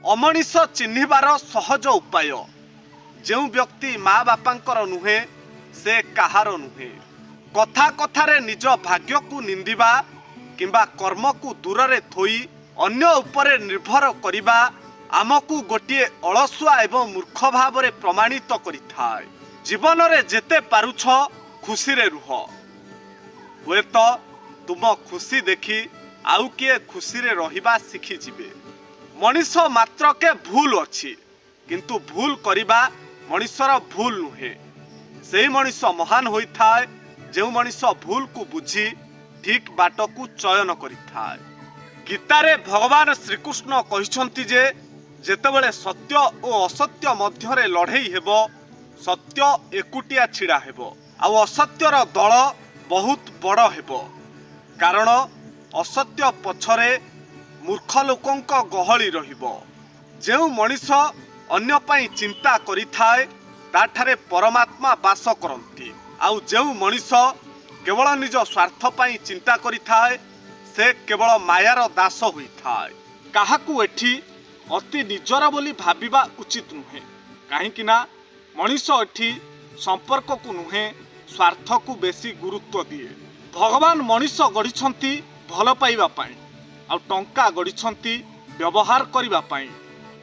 ଅମଣିଷ ଚିହ୍ନିବାର ସହଜ ଉପାୟ। ଯେଉଁ ବ୍ୟକ୍ତି ମା ବାପାଙ୍କର ନୁହେଁ, ସେ କାହାର ନୁହେଁ। କଥା କଥାରେ ନିଜ ଭାଗ୍ୟକୁ ନିନ୍ଦିବା କିମ୍ବା କର୍ମକୁ ଦୂରରେ ଥୋଇ ଅନ୍ୟ ଉପରେ ନିର୍ଭର କରିବା ଆମକୁ ଗୋଟିଏ ଅଳସୁଆ ଏବଂ ମୂର୍ଖ ଭାବରେ ପ୍ରମାଣିତ କରିଥାଏ। ଜୀବନରେ ଯେତେ ପାରୁଛ ଖୁସିରେ ରୁହ, ହୁଏତ ତୁମ ଖୁସି ଦେଖି ଆଉ କିଏ ଖୁସିରେ ରହିବା ଶିଖିଯିବେ। ମଣିଷ ମାତ୍ରକେ ଭୁଲ ଅଛି, କିନ୍ତୁ ଭୁଲ କରିବା ମଣିଷର ଭୁଲ ନୁହେଁ। ସେଇ ମଣିଷ ମହାନ ହୋଇଥାଏ, ଯେଉଁ ମଣିଷ ଭୁଲକୁ ବୁଝି ଠିକ ବାଟକୁ ଚୟନ କରିଥାଏ। ଗୀତାରେ ଭଗବାନ ଶ୍ରୀକୃଷ୍ଣ କହିଛନ୍ତି ଯେ ଯେତେବେଳେ ସତ୍ୟ ଓ ଅସତ୍ୟ ମଧ୍ୟରେ ଲଢ଼େଇ ହେବ, ସତ୍ୟ ଏକୁଟିଆ ଛିଡ଼ା ହେବ ଆଉ ଅସତ୍ୟର ଦଳ ବହୁତ ବଡ଼ ହେବ, କାରଣ ଅସତ୍ୟ ପଛରେ ମୂର୍ଖ ଲୋକଙ୍କ ଗହଳି ରହିବ। ଯେଉଁ ମଣିଷ ଅନ୍ୟ ପାଇଁ ଚିନ୍ତା କରିଥାଏ, ତାଠାରେ ପରମାତ୍ମା ବାସ କରନ୍ତି, ଆଉ ଯେଉଁ ମଣିଷ କେବଳ ନିଜ ସ୍ୱାର୍ଥ ପାଇଁ ଚିନ୍ତା କରିଥାଏ, ସେ କେବଳ ମାୟାର ଦାସ ହୋଇଥାଏ। କାହାକୁ ଏଠି ଅତି ନିଜର ବୋଲି ଭାବିବା ଉଚିତ ନୁହେଁ, କାହିଁକି ନା ମଣିଷ ଏଠି ସମ୍ପର୍କକୁ ନୁହେଁ, ସ୍ୱାର୍ଥକୁ ବେଶୀ ଗୁରୁତ୍ୱ ଦିଏ। ଭଗବାନ ମଣିଷ ଗଢ଼ିଛନ୍ତି ଭଲ ପାଇବା ପାଇଁ ଆଉ ଟଙ୍କା ଗଢ଼ିଛନ୍ତି ବ୍ୟବହାର କରିବା ପାଇଁ,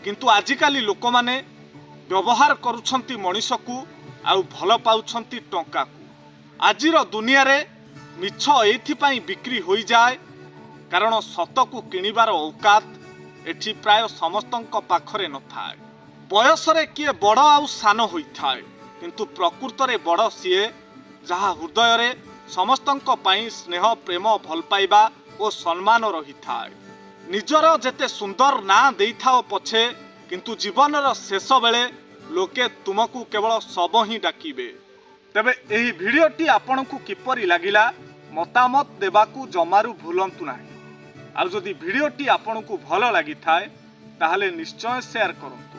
କିନ୍ତୁ ଆଜିକାଲି ଲୋକମାନେ ବ୍ୟବହାର କରୁଛନ୍ତି ମଣିଷକୁ ଆଉ ଭଲ ପାଉଛନ୍ତି ଟଙ୍କାକୁ। ଆଜିର ଦୁନିଆରେ ମିଛ ଏଇଥିପାଇଁ ବିକ୍ରି ହୋଇଯାଏ, କାରଣ ସତକୁ କିଣିବାର ଔକାତ ଏଠି ପ୍ରାୟ ସମସ୍ତଙ୍କ ପାଖରେ ନଥାଏ। ବୟସରେ କିଏ ବଡ଼ ଆଉ ସାନ ହୋଇଥାଏ, କିନ୍ତୁ ପ୍ରକୃତରେ ବଡ଼ ସିଏ ଯାହା ହୃଦୟରେ ସମସ୍ତଙ୍କ ପାଇଁ ସ୍ନେହ, ପ୍ରେମ, ଭଲ ପାଇବା ଓ ସମ୍ମାନ ରହିଥାଏ। ନିଜର ଯେତେ ସୁନ୍ଦର ନାଁ ଦେଇଥାଅ ପଛେ, କିନ୍ତୁ ଜୀବନର ଶେଷ ବେଳେ ଲୋକେ ତୁମକୁ କେବଳ ଶବ ହିଁ ଡାକିବେ। ତେବେ ଏହି ଭିଡ଼ିଓଟି ଆପଣଙ୍କୁ କିପରି ଲାଗିଲା, ମତାମତ ଦେବାକୁ ଜମାରୁ ଭୁଲନ୍ତୁ ନାହିଁ। ଆଉ ଯଦି ଭିଡ଼ିଓଟି ଆପଣଙ୍କୁ ଭଲ ଲାଗିଥାଏ, ତାହେଲେ ନିଶ୍ଚୟ ସେୟାର କରନ୍ତୁ।